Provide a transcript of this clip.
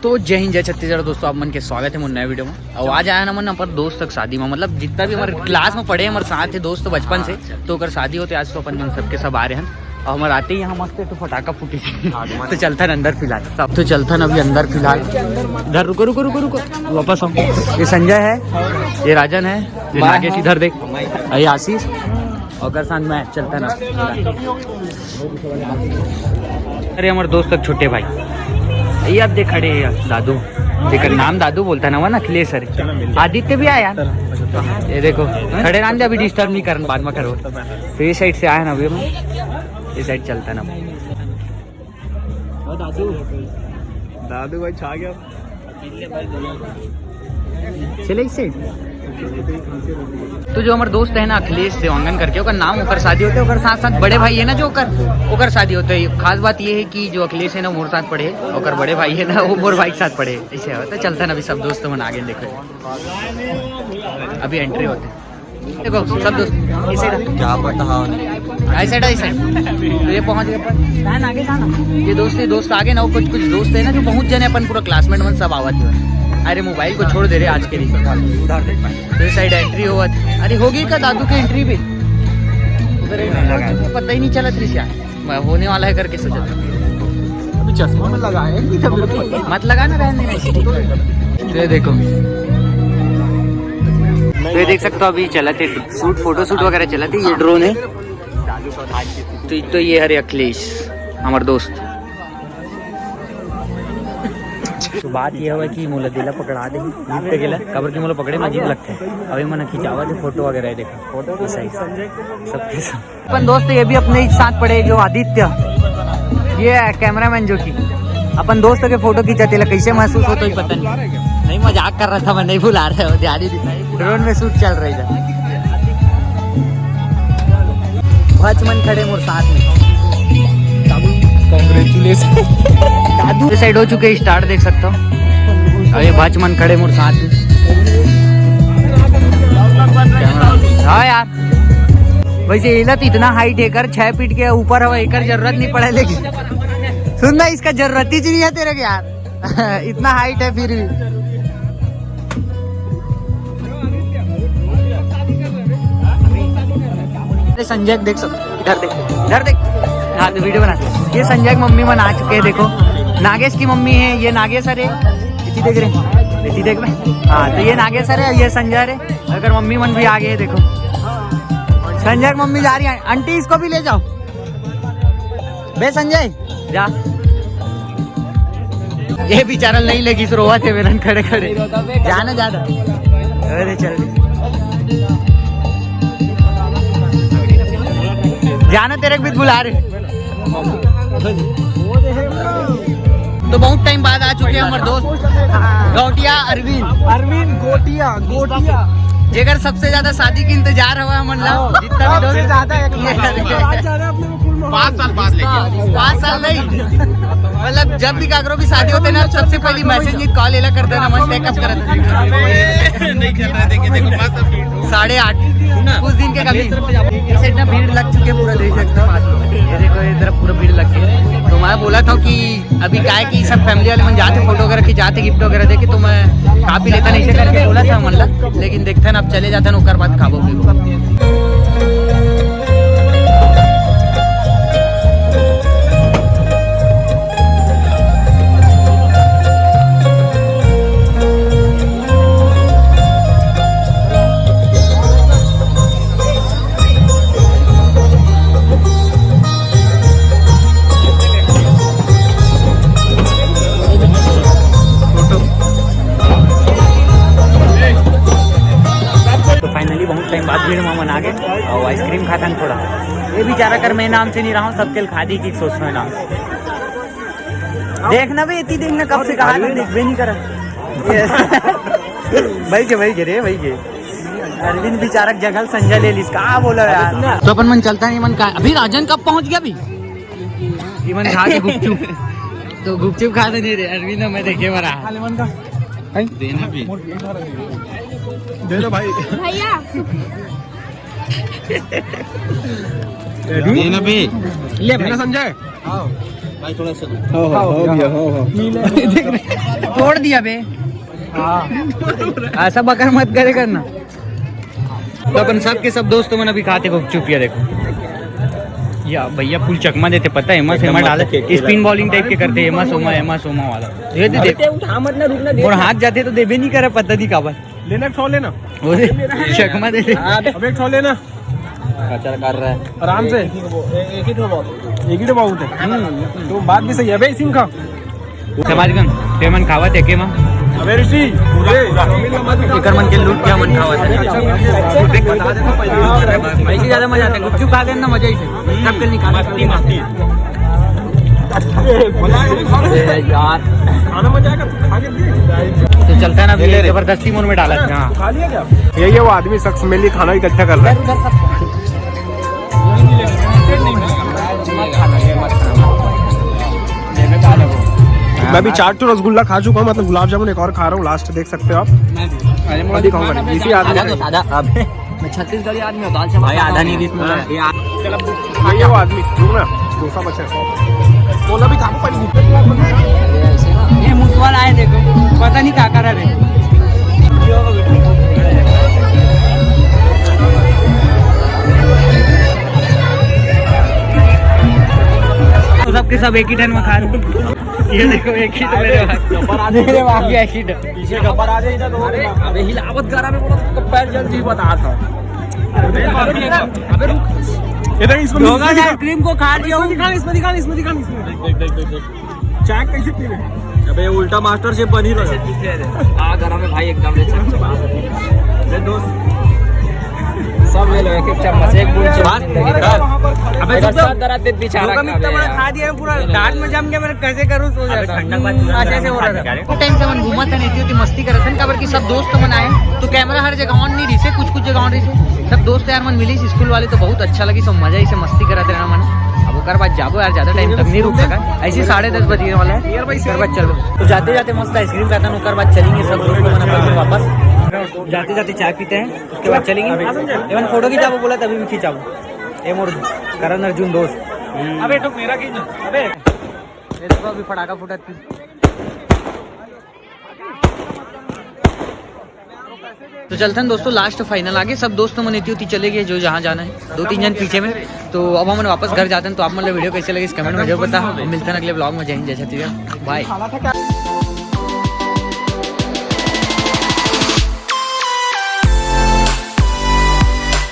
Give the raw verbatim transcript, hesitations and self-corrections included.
तो जय हिंद, जय छत्तीसगढ़ दोस्तों, आप मन के स्वागत है मोर नया वीडियो में। और आज आए हन हमन अपन दोस्त के शादी में, मतलब जितना भी हमारे क्लास में पढ़े, हमारे साथ है दोस्त बचपन से, तो ओकर शादी होते आज, तो अपन मन सबके सब आ रहे हैं। और हमारे आते ही यहाँ मस्त है तो फटाका फूटी थी। तो चलथन अंदर फिलहाल, सब तो चलथन अभी अंदर फिलहाल। इधर रुको, रुको, रुको, रुको, वापस आओ। ये संजय है, ये राजन है, ये नागेश, इधर देख, ये आशीष, और ओकर साथ मैं चलथन। अरे, हमारे दोस्त के छोटे भाई, ये आप देख खड़े हैं यार, दादू। जेकर नाम दादू बोलता ना, वो ना अखिलेश, अरे आदित्य भी आया यार। ये देखो, खड़े रहने दे, अभी डिस्टर्ब नहीं करना, बाद में करो। तो ये साइड से आया ना अभी हम, ये साइड चलता ना। दादू, दादू भाई छा गया। चले इस साइड। तो जो हमारे दोस्त है ना अखिलेश देवांगन करके, ओकर नाम, ओकर शादी होते, ओकर साथ साथ बड़े भाई है ना जो ओकर, ओकर शादी होते है। खास बात ये है कि जो अखिलेश है ना मोर साथ पढ़े, ओकर बड़े भाई है ना वो मोर भाई के साथ पढ़े। ऐसे होता चलता ना, अभी सब दोस्त मन आगे देखो, अभी एंट्री होते हैं। देखो सब दोस्त, इस साइड। क्या पता, हाँ। इस साइड, इस साइड। तो ये पहुंच गए अपन। ये दोस्त, ये दोस्त आगे ना, वो कुछ, कुछ दोस्त है ना जो बहुत जने अपन पूरा क्लासमेट मन सब आवत हुए। अरे मोबाइल को छोड़ दे रहे आज के लिए। उधर देख। तो इस साइड एंट्री होवत। अरे होगी का दादू की एंट्री भी? पता ही नहीं चलत रिस यार। मैं होने वाला है करके सोचा। अभी चश्मा में लगाए नहीं था मेरे को। मत लगाना, रहने देना। तो ये देखो, तो ये देख सकते हो, अभी चलत है शूट, फोटो शूट वगैरह चलत है। ये ड्रोन है। तो, तो ये हरे अखिलेश, हमारे दोस्त। तो बात ये हुआ कि मोला दिला पकड़ा दे, जीप पे गेला, काबर कि मोला पकड़े में अजीब लगता है। अभी मैंने खिंचावा थे फोटो वगैरह, देखा फोटो तो सही, सबके सब। अपन दोस्त ये भी अपने ही साथ पढ़े जो आदित्य, ये है कैमरामैन जो कि अपन दोस्त के फोटो खींचा, तेला कैसे महसूस होता ही पता नहीं। नहीं, मजाक कर रहा था मैं, नहीं बुला रहे हो, ध्यान ही नहीं। ड्रोन में शूट चल रही है। भच मन खड़े मोर साथ में। दादू, कॉन्ग्रेचुलेशन। दादू साइड हो चुके हैं स्टार्ट, देख सकता हूँ। अभी भच मन खड़े मोर साथ में। हाँ यार, वैसे एला तो इतना हाइट है कर, छह फीट के ऊपर हो, एकर जरूरत नहीं पड़े, लेकिन सुन ना, इसका जरूरत ही नहीं है तेरे को यार। इतना हाइट है फिर भी। अरे संजय देख सकते, इधर देख, इधर देख। हाँ, तो वीडियो बना। ये संजय की मम्मी मन आ चुके हैं, देखो। नागेश की मम्मी है, ये नागेश अरे, इति देख रहे, इति देख रहे। हाँ, तो ये नागेश अरे, ये संजय अरे, अगर मम्मी मन भी आ गए, देखो। संजय की मम्मी जा रही है, आंटी इसको भी ले जाओ। बे संजय, जा। ये बेचारा नहीं लेगी, रोवा थे मेरन खड़े खड़े। जाना, जाना। अरे चल। जाना, तेरे को भी बुला रहे। तो बहुत टाइम बाद आ चुके हैं हमारे दोस्त गौटिया अरविंद। अरविंद गोटिया, गोटिया। जेकर सबसे ज्यादा शादी के इंतजार हुआ है मन ला, हाँ, जितना भी सबसे दोस्त ज्यादा एक ये आज जा रहे हैं अपने को full माहौल। पाँच साल बाद लेके। पाँच साल नहीं, मतलब जब भी काकरो की शादी होते ना, सबसे पहली मैसेज नहीं, कॉल एला कर देना, मन टेकअप कर। नहीं कर रहा, देखिए, देखो, बात अब साढ़े आठ, कुछ दिन के कमी। इस साइड ना भीड़ लग चुकी है पूरा, देख सकते हो। ये देखो, ये तरफ पूरा भीड़ लग गई। तो मैं बोला था कि अभी काय कि सब फैमिली वाले मन जाते, फोटो वगैरह खिंचाते, गिफ्ट वगैरह देके, तो मैं काफी लेता नहीं से करके बोला था मन ला, लेकिन देखते हैं अब चले जाते हैं, ओकर बाद खाबो पीबो। तो finally बहुत टाइम बाद भीड़ में मन आ गए और आइसक्रीम खाथन थोड़ा। ये बेचारा कर मैं नाम से नहीं रहा हूँ, सबके खा दी कि सोच में नाम। देखना भी इतनी दिन में कब से कहा था, देख भी नहीं करा। ये भाई के, भाई के रे, भाई के। अरविंद बेचारा जगह संजय ले लिस, कहाँ बोला यार? तो अपन मन चलता नहीं, मन का अभी राजन कब पहुंच गया अभी? इमन खा के गुपचुप, तो गुपचुप खा दे नहीं रे अरविंद, मैं देखे बरा। देना भी। दे दो भाई। भैया। देना भी। ले भाई। देना संजय। थोड़ा सा। हाँ, हाँ, हाँ, भैया, हाँ, हाँ। तोड़ दिया बे। ऐसा बकर मत करे करना। तो अपन सब के सब दोस्त मन अभी खाते गुपचुप, ये देखो। या भैया फुल चकमा देते, पता है, एमा से एकदम एमा मस्त डाले, cake spin bowling type के करते, एमा सोमा, एमा सोमा वाला। ये दे, दे। उठा मत ना, रुक ना, दे। और हाथ जाते तो देबे नहीं करे, पता नहीं काबर। लेना एक ठो लेना। वो दे, चकमा दे दे। अबे एक ठो लेना। कचर कर रहा है। आराम से। एक ही ठो बहुत है। एक ही ठो बहुत है। हम्म। तो बात भी सही है बे, सिंह का। समाज गण, के मन खावत है के मा? अबे ऋषि, पूरा, पूरा। एकर मन के लूट के हमन खावत है। वैसे ज्यादा मजा आता है, गुपचुप खा लेना, मजा ही से। सबके निकाल। मस्ती, मस्ती। ए यार। खाना मजा आएगा, तू खा के देख। तो चलता है ना, ले, ले, ले। जबरदस्ती मन में डाला था। हाँ। खा लिया क्या? यही है वो आदमी, शख्स मेरे लिए खाना इकट्ठा कर रहा है। मैं अभी चार ठो रसगुल्ला खा चुका हूँ, मतलब गुलाब जामुन एक और खा रहा हूँ, लास्ट देख सकते हो आप। मैं भी। अरे, मैं दिखाऊंगा, मैं इसी आदमी आधा का तो ही। सादा, अब मैं छत्तीसगढ़ी आदमी हूँ, दाल चावल भाई, खाता आधा हूँ। नहीं, बीस में हाँ। ये आ- चल, अब ये वो आदमी, रुक ना, डोसा बचा है। बोला भी खाको पानी। ये मुसवा लाए देखो, पता नहीं क्या कर रहा है। तो सबके सब एक ही ठन में खा रहे। ये देखो, एक ही ठन मेरे भाई। मेरे भाई, एक ही ठन। पीछे खबर आ जाए इधर तो। अबे हिलावत करा में बोला तो पैर जल जी बता था। अबे रुक। ये देख इसको धोखा मिर्ची है, दिखा। क्रीम को खा लिया हूँ। इसमें दिखा, इसमें दिखा, इसमें दिखा, इसमें। देख, देख, देख, देख, देख। चाय कैसे पी रहे हैं? अबे उल्टा मास्टर शेफ बनी रहा। आ गरम है भाई एकदम रे चमचमा। अबे दोस्त। सब ले लो एक एक चम्मच, एक बूंद चम्मच। अबे इधर चुप। सब दरा दे पीछे धोखा में इतना बड़ा खा दिया है, पूरा दांत में जम के मैंने कैसे करूँ, सो जाता। ठंडा पानी हम्म, ऐसे ऐसे हो रहा था। टाइम से मन घूमत है, नहीं होती मस्ती करत है, काबर कि सब दोस्त मन आए तो कैमरा हर जगह ऑन नहीं रही से, कुछ कुछ जगह ऑन रही से। सब दोस्त यार मन मिली स्कूल वाले तो बहुत अच्छा लगी, सब मजा इसे मस्ती करत रहना मन। अब ओकर बाद जाबो यार, ज्यादा टाइम तक नहीं रुक सका, ऐसे साढ़े दस बजने वाला है। ओकर बाद चलो, तो जाते जाते मस्त आइसक्रीम खाता ना, ओकर बाद चलेंगे सब दोस्त मन अपन वापस। जाते जाते चाय पीते हैं, उसके बाद चलेंगे। एवन फोटो खिंचाबो बोला तभी भी खिंचाबो। ए मोर करण अर्जुन दोस्त। अबे तो मेरा खींच। अबे ये देखो अभी फटाका फुटत थी। तो चलते हैं दोस्तों, लास्ट फाइनल आगे सब दोस्त मन एती ओती चले गए जो जहाँ जाना है, दो तीन जन पीछे में। तो अब हम वापस घर जाते हैं। तो आप मतलब वीडियो कैसे लगे इस कमेंट में जरूर बता। हम मिलते हैं अगले ब्लॉग में। जय हिंद, जय छत्तीसगढ़, बाय।